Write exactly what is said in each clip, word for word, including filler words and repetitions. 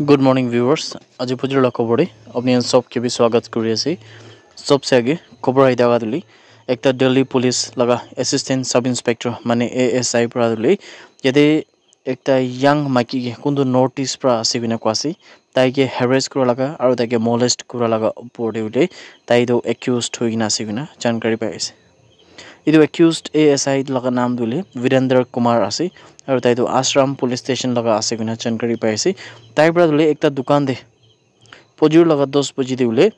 Good morning, viewers. Aji pujur la khobor de apni khan sob ke bi swagat kuri ase. Sob se age khobor ahi thaka tuli ekta Delhi police laga assistant sub inspector mane A S I pra tuli yate ekta young maiki ke kuntu north east pra ase koina koa ase, tai ke harass kura laga aru tai ke molest kura laga opor te hoile tai toh accused hoi kena ase koina jankari pai ase. Etu accused A S I laga naam tu hoile Virendra Kumar ase aru tai toh Ashram police station laga ase koina jankari pai ase. Tai para tu hoile ekta dukan te pojur laga dos baji te hoile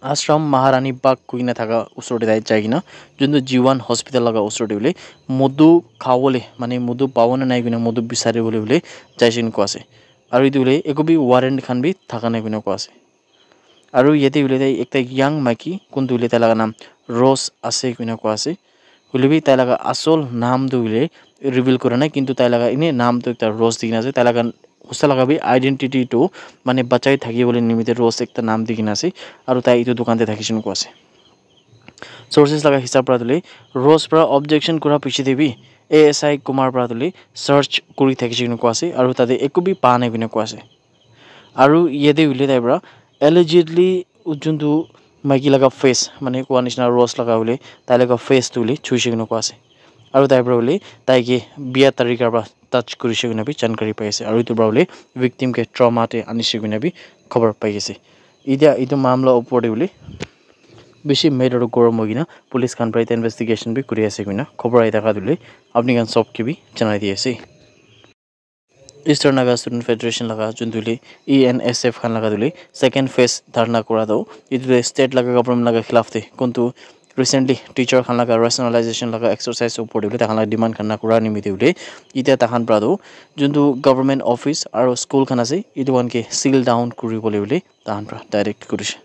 Ashram Maharani Bagh koina thaka osor te tai jai kena juntu Jiwan hospital laga osor te hoile modu khawole mane modu pawo na nai koina modu bisari bole hoile jai sin koa ase. Aru etu hoile eku bi warrant khan bi thaka nai koina koa ase. Aru yate hoile tai ekta young maiki kuntu hoile tai laga naam Rose ase koina koa ase. Hoile bi tai laga asol naam tu hoile reveal kura nai, kintu tai laga ene naam tu ekta Rose dikhi na ase. Tai laga hosa laga bi identity tu mane bachai thaki bole nimite Rose ekta naam dikhi na ase aru tai etu dukan te thakishe koina koa ase. Sources laga hisab para tu hoile Rose para objection kura piche te bi A S I Kumar para tu hoile search kuri thakishe koina koa ase aru tate eku bi pa nai koina koa ase. Aru yate hoile tai para allegedly juntu maiki laga face mane koa nishina Rose laga hoile tai laga face tu hoile chuishe koina koa ase. Aru tai para hoile tai ke bia tarika para touch kurishe koina bi jankari pai ase aru etu para hoile victim ke trauma te anishe koina bi khobor pai ase. Etia etu mamla opor te hoile bishi matter gorom hoi kena police khan para eta investigation bi kuri ase koina khobor ahi thaka tu hoile apni khan sob ke bi janai di ase. Eastern Naga Student Federation laga juntu hoile E N S F khan laga tu hoile second phase dharna kura tu etu tu state laga government laga khilaf te kuntu recently teacher khan laga rationalization laga exercise opor te hoile takhan laga demand khan na kura nimite hoile etia takhan para tu juntu government office aru school khan ase etu khan ke seal down kuri bole hoile takhan para direct kurishe.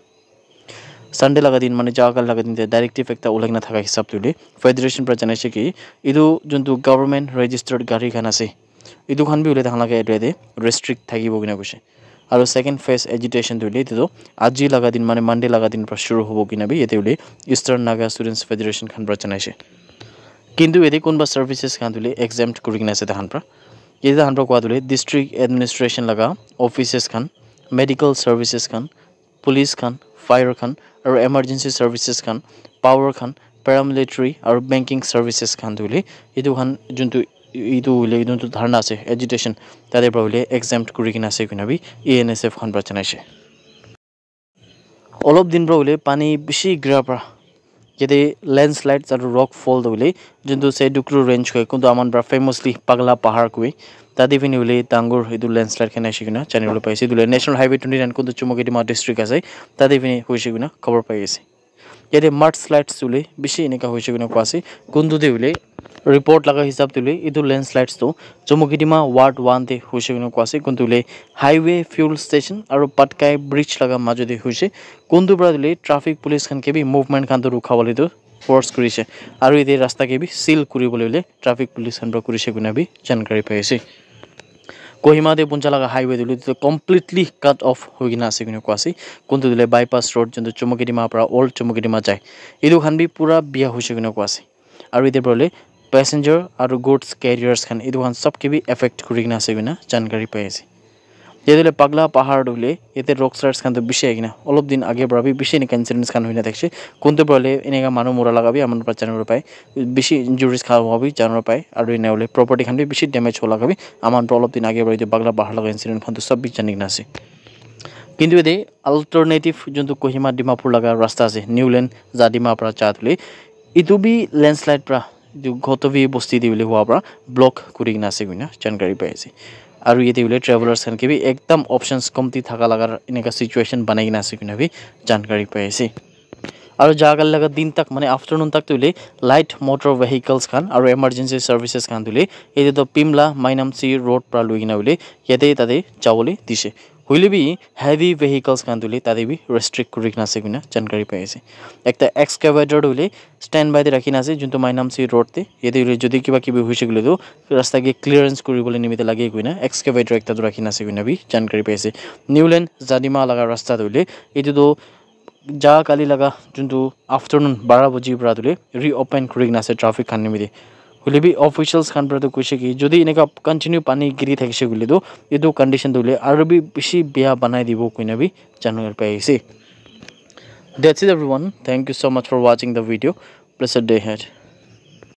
Sunday laga din mane jaka laga din te directive ekta ulai na thaka hisab tu hoile federation para janaishe ki etu juntu government registered gari khan ase etu khan bi hoile takhan laga area te restrict thakibo koina koishe. Aru second phase agitation tu hoile etu tu aji laga din mane Monday laga din para shuru hobo koina bi yate hoile Eastern Naga Students Federation khan para janaishe. Kintu yate kunba services khan tu hoile exempt kuri kena ase takhan para. Yate takhan para koa tu hoile district administration laga offices khan, medical services khan, police khan, fire khan, aru emergency services khan, power khan, paramilitary aru banking services khan tu hoile etu khan juntu etu hoile juntu dharna ase agitation tate para hoile exempt kuri kena ase koina bi E N S F khan para janaishe. Olop din para hoile pani bishi gira para yate landslides aru rock fall tu hoile juntu se Dukru range koi kuntu aman para famously Pagla Pahar koi tate fini hoile dangor etu landslide khan aise koina jani bole pai ase. Etu hoile National Highway twenty nine kuntu Chumukedima district ase tate fini hoise koina khobor pai ase. Yate mud slides hoile bishi eneka hoise koina koa ase. Kuntu te hoile report laga hisab te hoile etu landslides tu Chumukedima ward one te hoise koina koa ase. Kuntu hoile highway fuel station aru Patkai bridge laga majo te hoise. Kuntu para hoile traffic police khan ke bi movement khan tu rukha bole tu force kurishe aru yate rasta ke bi seal kuri bole hoile traffic police khan para kurishe koina bi jankari pai ase. Kohima te punja laga highway tu hoile etu completely cut off hoi kena ase koina koa ase. Kuntu hoile bypass road juntu Chumukedima para old Chumukedima jai etu khan bi pura bia hoise koina koa ase. Aru yate para hoile passenger aru goods carriers khan etu khan sob ke bi affect kuri kena ase koina jankari pai ase. Yate hoile Pagla Pahar tu hoile yate rock slides khan tu bishi ahi kena olop din age para bi bishi eneka incidents khan hoi kena thakishe. Kuntu para hoile eneka manu mura laga bi aman para jani bole pai, bishi injuries kha howa bi jani bole pai aru ena hoile property khan bi bishi damage howa laga bi aman para olop din age para etu Pagla Pahar laga incident khan tu sob bi jani kena ase. Kintu yate alternative juntu Kohima Dimapur laga rasta ase, New Lane Zadima para ja tu hoile etu bi landslide para etu Ghotovi bosti te hoile hua para block kuri kena ase koina jankari pai ase. Aru yate hoile travellers khan ke bi ekdam options komti thaka laga eneka situation banai kena ase koina bi jankari pai ase. Aru jaga laga din tak mane afternoon tak tu hoile light motor vehicles khan aru emergency services khan tu hoile yate toh Pimla Mainamsi road para lui kena hoile yate tate jabole dishe. Hoile bi heavy vehicles khan tu hoile tate bi restrict kuri kena ase koina jankari pai ase. Ekta excavator tu hoile standby te rakhi kena ase juntu Mainamsi road te. Yate hoile jodi kiba kibi hoise koile tu rasta ke clearance kuri bole nimite lage koina excavator ekta tu rakhi kena ase koina bi jankari pai ase. New Lane Zadima laga rasta tu hoile etu tu ja kali laga juntu afternoon bara baji para tu hoile reopen kuri kena ase traffic khan nimite. Hoile bi officials khan para tu koise ki jodi eneka continue pani giri thakise koile tu etu condition tu hoile aru bi bishi bia banai dibo koina bi janibo pai ase. That's it everyone. Thank you so much for watching the video. Blessed day ahead.